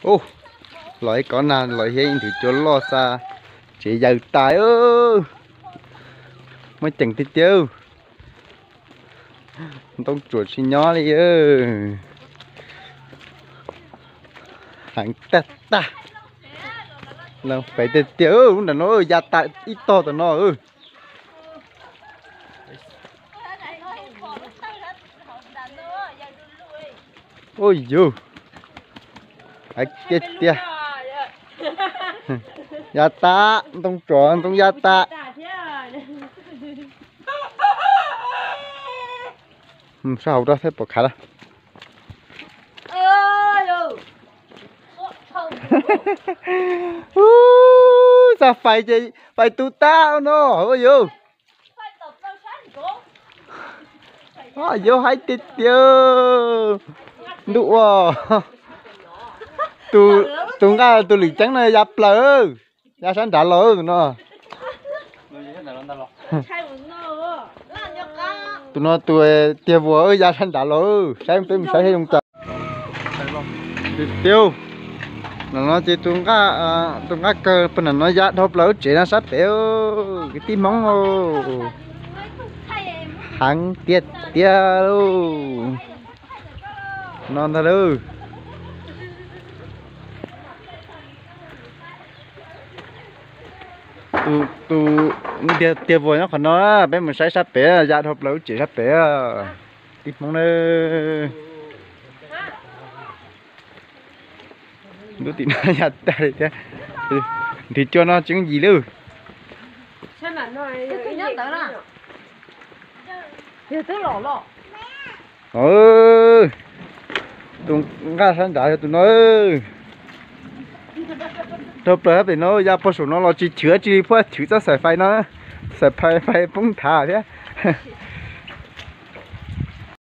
Ub, los ib kob nag los thiab ib nthwv cua loj xa tsev yaws tas. Muaj ceem tiag tiag. Ntoo tsuam tsis nyob li. Heev tag tag. Lawv fais tiag tiag. Lub nram no ya tas ib tog tom no. Ua yus, hais tiag tiag. Ya tas, ntoo tsuam ntoo ya tas. Sab hauv rau thiab pom khav lawm. Ub, txog fais ces fais tu tab no ua yus. Yuav hais tiag tiag. Ntuj ua, tus nqaj tus lwm ceeb no ya plaws, ya sab nrad los tus no. Tus no tus tiag vua ya sab nrad los, saib peb mus saib saib zoo cas. Tiag tiag, no ces tus nqaj kawg pag nram no ya dhau plaws lub tsev no sab pem. Kwv tij Hmoob, heev tiag tiag lauj. No ntag lauj. Tus tiag vua nyob qhov no, peb mus saib sab pem, ya dhau plaws lub tsev sab pem. Tij Hmoob na. Lub tim no ya tag li thiab. Nrhiav cua no tseem yim lawm. Tus nqaj sab nrad yog tus no. Dhau plaws pem no ya puag saum no los tsis chwv tsis li, puab chwv txoj xaim fais no, xaim fais poob nthav thiab.